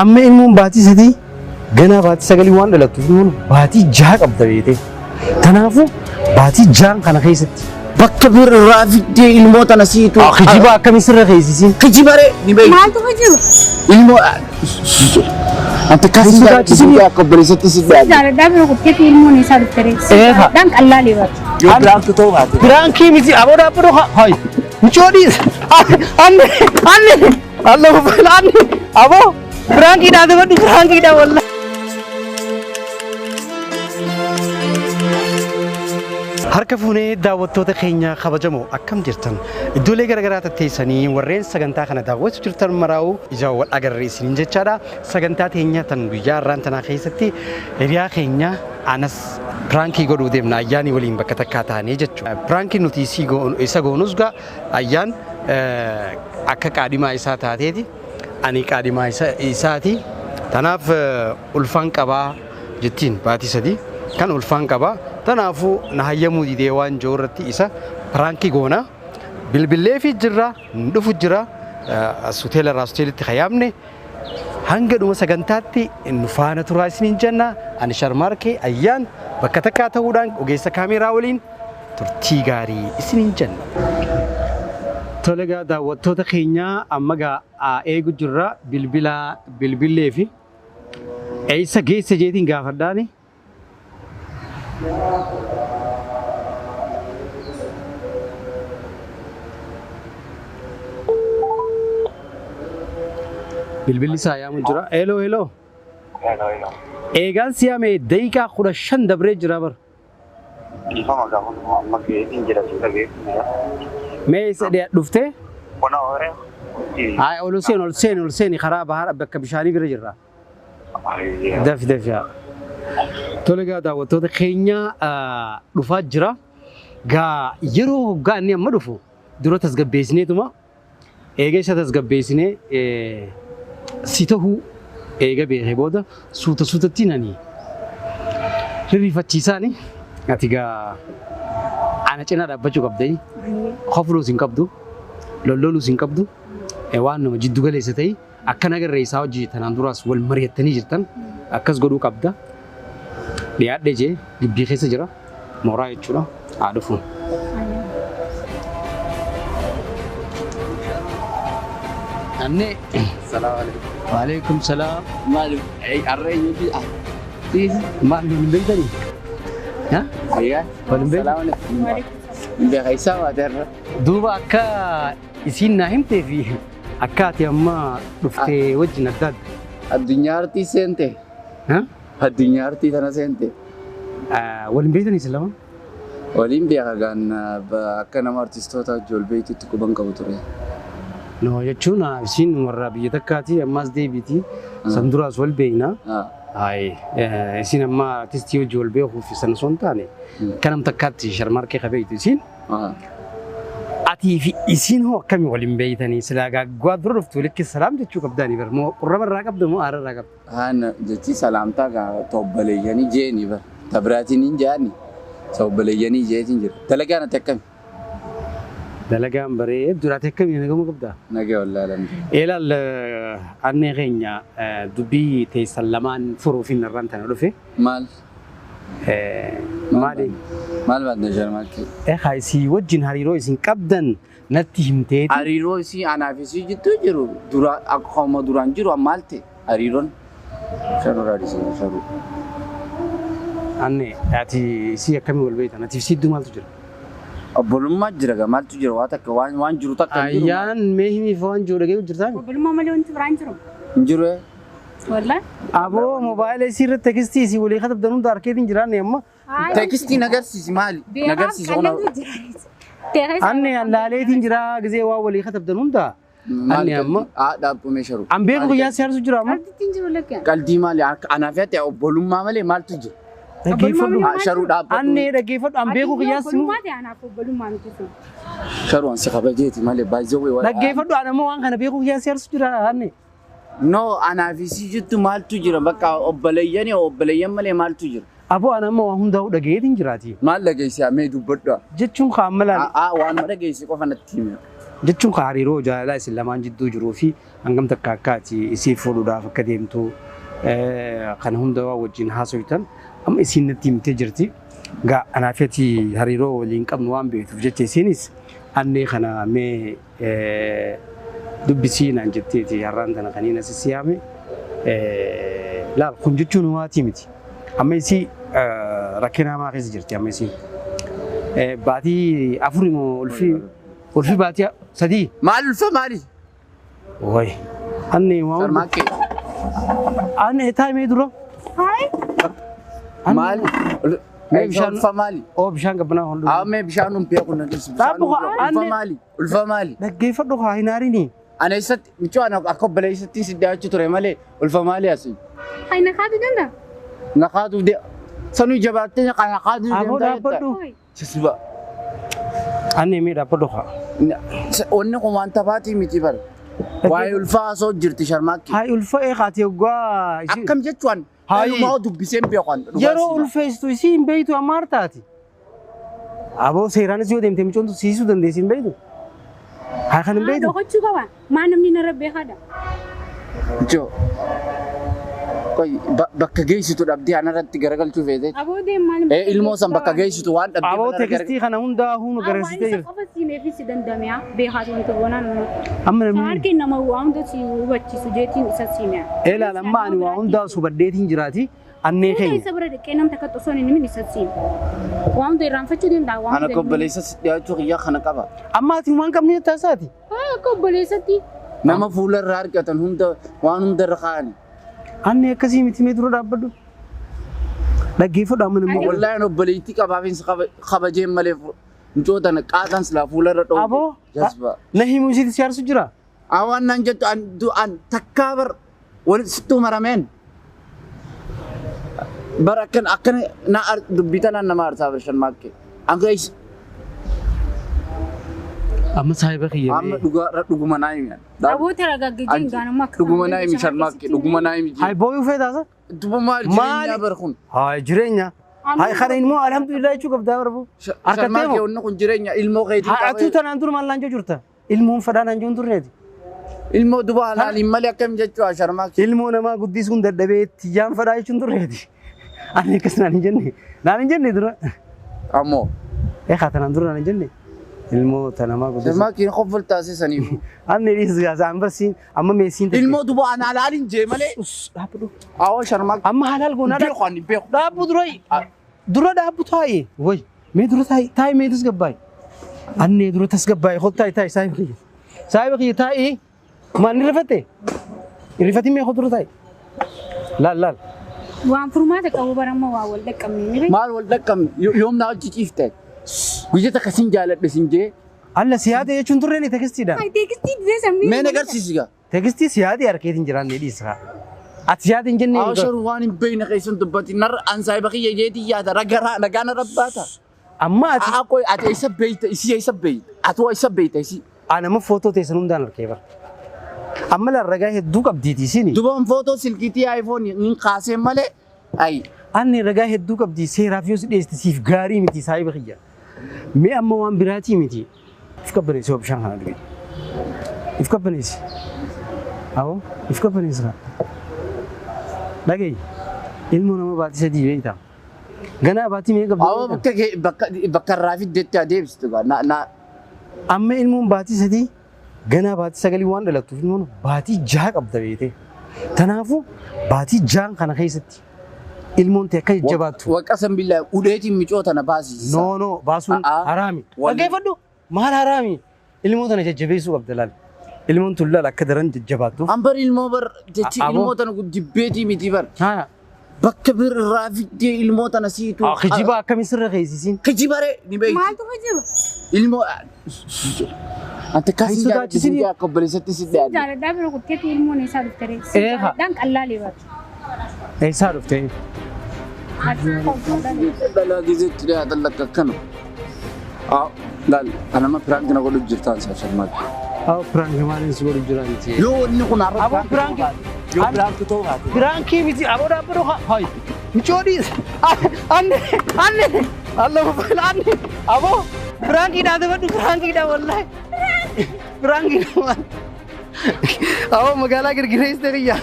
Amma ilmoon baatii 3 ganaa baatii 9 waan dhalattuuf ilmoon baatii 6 qabda beete. Kanaafuu baatii 6 kana keessatti Bakka birraa fiddee ilmoo tana siitu. Kijiba akkamii sirra keessisiin? Kijibaree ni beeku. Maaltu kijiba? Ilmoo ante kasi Sodaachisini. akka obboleessatti si dhiyaate. Jaaladhaa bira kutteetu ilmoon isaa dhuftere. Eefa. Jaaladhaan qallaalee bara. Yoo biraantu ta'uu baate. Piraankii miti aboo dhaabbatu hayi. Michoodhi. Anne anne Allah anne aboo piraankii dhaabadhu piraankii dha wallahi. Harka fuunee daawwattoota keenya kabajamoo akkam jirtan iddoolee garaagaraa tatteessanii warreen sagantaa kana daawwachuu jirtan maraa'u ija wal agarree isiniin jechaadha. Sagantaa teenya tan guyyaa har'aan tanaa keessatti hiriyaa keenya anas piraankii godhuu deemna ayyaanii waliin bakka takkaa taanee jechuudha. Piraankii nuti isa goonus gaa ayyaan akka qaadhimaa isaa taateeti ani qaadhimaa isaati. Tanaaf ulfaan qabaa jettiin baatii 3 kan ulfaan qabaa. Tanaafuu na hayyamuu didee waan jiru irratti isa piraankii goona. Bilbilee fi jirra dhufu jira hoteela irraa hoteelitti hayaamne hanga dhuma sagantaatti nu faana turaa isiniin jenna. Ani Sharmaarkee ayyaan bakka takkaa ta'uudhaan ogeessa kaameeraa waliin turtii gaarii isiniin jenna. Tole gaa daawwattoota keenyaa amma gaa eegu jirra bilbila bilbilee fi eessa geesse jeetiin gaafadhaani. Bilbilli isaa yaamu jira. Hello hello. Eegaan siyaame daqiiqaa 15 dabree jira bar. Dhiifama gaafa amma geetiin jira si dhageessu jira. Mee isa dhuftee? Bona hooree. Haa ol seen ol seen ol seen karaa bahar bakka bishaanii bira jirra. Dafi dafi haa. Tole gaa daawwattoota keenya dhufaa jira. Gaa yeroo hoggaa inni amma dhufu dura tasgabbeessineetuma eega isa tasgabbeessinee si tahuu eega beekee booda suuta suutatti nani hirrifachiisaani ati gaa ana cinaa dhaabbachuu qabdanii kofluus hin qabdu lolloluus hin qabdu waan nama jiddu galeessa ta'e akka nagarree isaa hojii tanaan duraas wal mari'attanii jirtan akkas godhuu qabda. Dhiyaadhee jee gibbii keessa jira mooraa jechuudha haa dhufu. Anne Salaam alaikum. waalaikum salaam. Maal har'a eenyuti? Maal waliin beektanii? Ayyaa. Waliin beektu? Salaam alaikum. Beeka isaa baate har'a. Duuba akka isiin naa himtee fi akka ati amma dhuftee wajjin adda adda. Addunyaa artii seente. Addunyaa artii tana seente. Waliin beektanii isin lama? Waliin beeka gaan akka nama artistoota wajjin wal beektutti quban qabu ture. No jechuun isiin warra biyya takkaati ammas deebiiti. San duraas wal beekna. Ayi isiin amma artistii wajjin wal beekuuf sana osoo hin taane kanam takkaatti Sharmaarkee qabeeytu isiin. Atii fi isiin hoo akkamii waliin beektanii silaa gaaggaa dura dhuftu walitti salaam jechuu qabdaanii bar moo qurrama irraa qabda moo aara irraa qabda? Haan jechi salaamtaa gaa tobbaleeyyanii jeeni bar. Tabiraatiin hin jaani. Tobbaleeyyanii jeetiin jira. Dalagaan ati akkami? Dalagaan baree duraati akkamii nagama qabda? Nagee wallaalan. Ilaal annee keenya dubbii teessan lamaan furuuf hin irraan tana dhufe. Maal? Maali? Maal baadna Sharmaarkee? Haa isii wajjin hariiroo isin qabdan natti himteeti. Hariiroo isii anaaf isii jidduu jiru dura akkuma duraan jiru maal ta'e hariiroon sharuudhaa dhiisee sharuu. Anne ati isii akkamii wal beektan? Ati isii maaltu jira? Obbolummaa jira gaa maaltu jira waa takka waan jiru takka hin jiru. Ayyaan mee himiif waan jiru dhagee jirtaa? Obbolummaa malee wanti biraan jiru. Hin jiru. Wallahi. Aboo moobaayila isii irratti tekstii isii walii katabdan hunda harkeetiin jiraanne amma. Tekstii nagarsiisi maali? Nagarsiisi ona. Anne allaaleetiin jira gisee waa walii katabdan hunda. Anne amma. Dhaabbu sharu. An beeku guyyaa si harsu jira amma. Qaldiitti hin jiru lakkee. Qaldii maali? Anaaf ati obbolummaa malee maaltu jira? Dhaggeeffadhu. Sharuu dhaabbatu. Anne dhaggeeffadhu an beeku guyyaa si. Obbolummaa ta'e anaaf obbolummaa miti sun. Sharuu an si kabajeeti malee baay'ee waan. Dhaggeeffadhu an ammoo waan kana beeku guyyaa si harsu jira anne. No anaaf isii jettu maaltu jira bakka obboleeyyanii obboleeyyan malee maaltu jira? Aboo an ammoo waan hundaa'u dhageetiin jiraati. Maal dhageessi mee dubbadhu. Jechuun kaan malaan. Waan dhageessi qofa natti himi. Jechuun hariiroo jaalalaa isin lamaan jidduu jiruu fi hangam takka akka ati isii fuudhuudhaaf akka deemtu kana hunda waan wajjin haasoftan amma isiin natti himtee jirti. Gaa anaaf ati hariiroo waliin qabnu waan beektuuf jecha isiinis annee kana mee dubbisii naan jetteeti har'aan tana kaniin as si yaame. Laal kun jechuun waatii miti. Amma isii rakkina hamaa keessa jirti amma isiin. Baatii afur immoo ulfi baatii sadii. Maal ulfa maali? Wayi. Anne waan Sharmaakkee. anne taa'imee dura. Hayi. Maali? Mee bishaan Ulfa maali? Oo bishaan qabbanaa hodhu. Haa mee bishaan hin beeku na dhiisi. Dhaabbu haa, Ulfa anne- maali? Ulfa maali? Dhaggeeffadhu haa hin aarini. Ana eessatti michuu ana akka obboleessatti si dhiyaachuu ture malee ulfa maali asii? Hayi na kaatu danda'a. Na kaatuuf de sanuu jabaattee na kaatuuf Aboo deemtaa dhaabbadhu. Hayi. Sisiba. Anne mee dhaabbadhu haa. Wanni kun waan taphaatii miti bara. Waa'ee ulfaa osoo jirti sharmaakki. Hayi ulfa eegaati hoggaa. Akkam jechuun Hayi. Dhuguma dubbiseen beekan. Yeroo ulfeessitu isii hin beektu amma hartaati. Aboo seeraanis yoo deemte micoon siisuu dandeessi hin beektu. Haa kan hin beektu. Dhokachuu qaba. Maa namni narra beekaadha. Joo. Qoy bakka geessitu dhabdee anarratti garagalchuu feete. Aboo deem maal. Ilmoo san bakka geessitu waan dhabdee. Aboo tekstii kana hundaa huunu Waan garasiisee isa jirti. qofa siimeef si danda'ame beekaatu wanta boonaan. Amma namni Harki nama waa hunda si hubachiisu jeetiin isa siimea. Ilaal amma ani waa hundaa subadheetiin jiraati. Annee Hunda keenya. isa bira dhaqee namni takka osoo hin himin isa siime. Waa hunda irraanfachuu danda'a. Waa Ana hunda. akka obboleessa dhiyaachuu kiyyaa kana qaba. Amma ati waan qabne taasaati. Haa akka obboleessatti. Nama fuula irraa argatan hunda waan hunda irra kaa'ani. Anne akkasii miti mee dura dhaabbadhu. Dhaggeeffadhu amma namni. Wallaahi ani obboleettii qabaafin kabajeen malee micoota na qaaxan silaa fuula irra dhoowwe. Aboo Jazba. na himuu isiitti si aarsu jira. Awaan naan jettu an an takkaa bar wal sittuu marameen. Bar akkan akkan na dubbii tanaan nama aarsaa bar sharmaakkee. An keessa Amma saahiba kiyya. amma dhugaa dhuguma naa himi. Aboo taragaggajeen gaanuma akka. Dhuguma naa himi sharmaakkee dhuguma naa himi. Hayi booyuu feetaasa? Duba maal jireenyaa bar kun. Hayi jireenya. Hayi kana immoo alhamdulillah jechuu qabdaa barbu. Harkattee Sharmaakkee moo? wanni kun jireenya ilmoo keetii Haa atuu tanaan dur maal laanjoo jirta? Ilmoon fadhaa laanjoo hin turreeti. Ilmoo duba halaaliin malee akkam jechuudha sharmaakkee. Ilmoo namaa guddisuun dadhabee tiyyaan fadhaa jechuun turreeti. Ani akkas naan hin jenne. Naan hin jenne dura. Ammoo Eegaa tanaan dura naan hin jenne. Ilmoo tanamaa guddisuun. sharmaakkeen qofa taasisaniif. Anne dhiisu gaasa an barsiin amma meesiin Ilmoo duba ana halaaliin jee malee. Dhaabbadhu. Awwa sharmaakkee. Amma halaal goonaa Beeku ani beeku. dhaabbu dura dura dhaabbu taa'i. Way mee dura taa'i taa'i mee tasgabbaa'e. Annee dura tasgabbaa'e koo taa'i taa'i saahiba kiyya. Saahiba kiyya taa'i maal ni rifatte? Rifatin mee koo dura taa'i. Laal laal. Waan furmaata qabu baramma waa wal dhaqqabne ni beeku. Maal wal dhaqqabne yoom na hojii ciifte? Guyyaa takka sin jaaladhe sin jee. Alla siyaate jechuun turre ni tekstiidhaan. Hayi teekstii didee sammii. Mee na agarsiisi gaa. Tekstii siyaate harkeetiin jiraanne dhiisa. Ati siyaate hin jennee. Awwa sharu waan hin beekne keessan dubbatti narra an saahiba kiyya jeetii yaada ragaraa nagaa narra baata. Amma ati Aa qoy ati eessa beeyta isii eessa beeyta ati waa eessa beeyta isii. anama footoo teessan hundaan harkee bara. Amma laal ragaa hedduu qabdiiti isini. Duban footoo silkiitii aayifoon hin kaaseen malee ayi. Anni ragaa hedduu qabdi seeraaf yoo si dhiyeessite siif gaarii miti saahiba kiyya. Mee amma waan biraatii miti. If qabbaneessi yoo bishaan kana dhuge. If qabbaneessi. Awoo if qabbaneessi kaa. Dhagahi ilmoo nama baatii sadii beektaa. Ganaa baatii meeqa qabdi? Awwa bakka bakka bakka irraa fiddeetti adeemsitu gaa na na Amma ilmoon baatii sadii ganaa baatii sagalii waan dhalattuuf ilmoon baatii jaha qabda beekte. Kanaafuu baatii jahan kana keessatti ilmoon ta'e akka jajjabaattu. Waqa san billaa uleetiin micoota na baasisa. No no baasuun A'aa. haraami. Walli. Dhaggeeffadhu maal haraami? Ilmoo tana jajjabeessuu qabda laal. Ilmoon tun laal akka daran jajjabaattuuf. An bar ilmoo bar jechi Aboo. ilmoo tana jibbeetii miti bar. Haa. Bakka bir irraa fiddee ilmoo tana siitu. Kijiba akkamii sirra keessisin? Kijibaree ni beekti. Maaltu kijiba? Ilmoo Ante Kan kasin sodaachisin- jaaladhe akka obboleessatti si dhiyaadhe. Jaaladhaa bira kutteetu ilmoon isaa dhufte. Eeha. Jaaladhaan qallaalee baatu. Eessaa dhufte? Dhalaa gizeetti dhiyaatan lakka akkana. Aa laal anama piraanki na godhu jirtaan saa sharmaati. Haa piraanki maaliin si godhu jiraanti? Yoo wanni kun har'a Aboo piraanki yoo piraanki ta'uu baate. Piraankii miti aboo dhaabbadhu haa. Hayi. Micoo dhiis. Anne anne Allah anne aboo piraankiidhaan dabbadhu piraankiidhaan wallaahi. Prank nama. Awwa magaalaa girgireessite kiyya.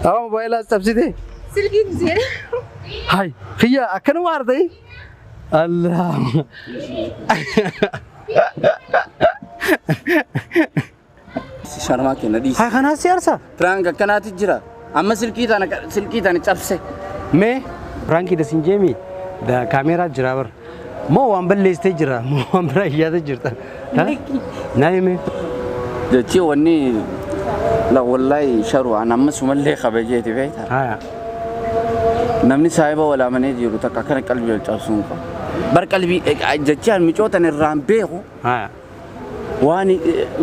Awwa moobaayilaa cabsite. Silkiin seera. Hai kiyya akkanuma aartee? Allah. Sharmaa kenna dhiisi. Hai kanaas si aarsa? Prank akkanaati jira. Amma silkii tana cabse. Mee piraankii dasin jeemi kaameeraa jira bar. Moo waan balleessitee jira moo waan biraa iyyaatee jirta. Naa hime. Jechi wanni la wallahi sharu an amma sumallee kabajeeti beektaa. Haya. Namni saahiba walaamanee jiru takka akkana qalbii wal cabsuu hin qabu. Bar qalbii jechi an micootan irraan beeku Haya.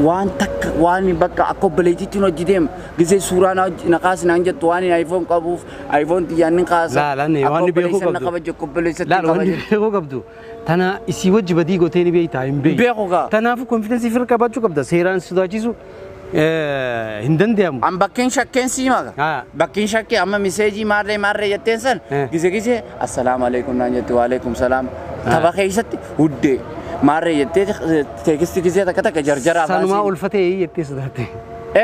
waan takka waan bakka akka obboleettiitti hojii deema. Gisee suuraa na kaasi naan jettu waan iPhone qabuuf iPhone xiyyaan ni kaasa. Laal waan beekuu na qabdu. kabaje akka obboleessatti Laal waan kabaje. beekuu qabdu. Tana isii wajji badii gootee ni beektaa hin beektu. Beeku gaa. Kanaafuu konfidensii ofirra qabaachuu qabda. Seeraan sodaachisu hin danda'amu. An bakkeen shakkeen sii maka. Bakkeen shakkee amma miseejii maarree maarree jetteen san gise gise assalaamu alaikum naan jette waalaikum salaam. Tapha keessatti huddee maarree jettee teekisti gisee takka takka jarjaraa Sanumaa baasii. ulfatee jettee sodaatte.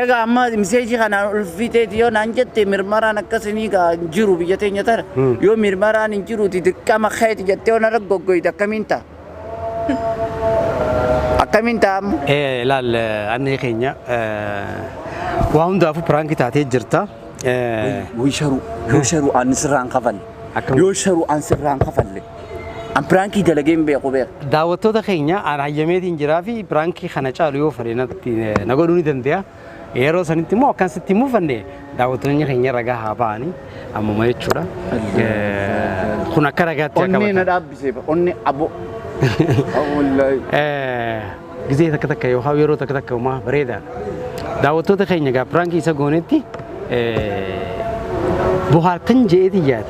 Egaa amma miseejii kanaan ulfiteeti yoo naan jette mirmaraan akkasinii gaa hin jiru biyya teenya tana. Yoo mirmaraan hin jiruuti dirqama keeti jettee yoo narra goggoyte akkamiin ta'a? Akkamiin ta'a amma? Laal anni keenya waa hundaafuu piraankii taatee jirta. Yoo sharu yoo sharu an sirraan kafalle. Akkam? Yoo sharu an sirraan kafalle. An piraankii dalagee hin beeku beeka. Daawwattoota keenya an hayyameetiin jiraa fi piraankii kana caalu yoo fedhe natti na godhuu ni danda'a. Yeroo sanitti immoo akkan sitti mufanne daawwattoonni keenya ragaa haa ba'anii ammuma jechuudha. Kun akka ragaatti akka Onnee na qabatan. dhaabbisee onnee abo. Wallahi. Gizee takka takka yookaan yeroo takka takka uumaa bareedaadha. Daawwattoota keenya egaa piraankii isa goonetti bohaartan je'eeti yaada.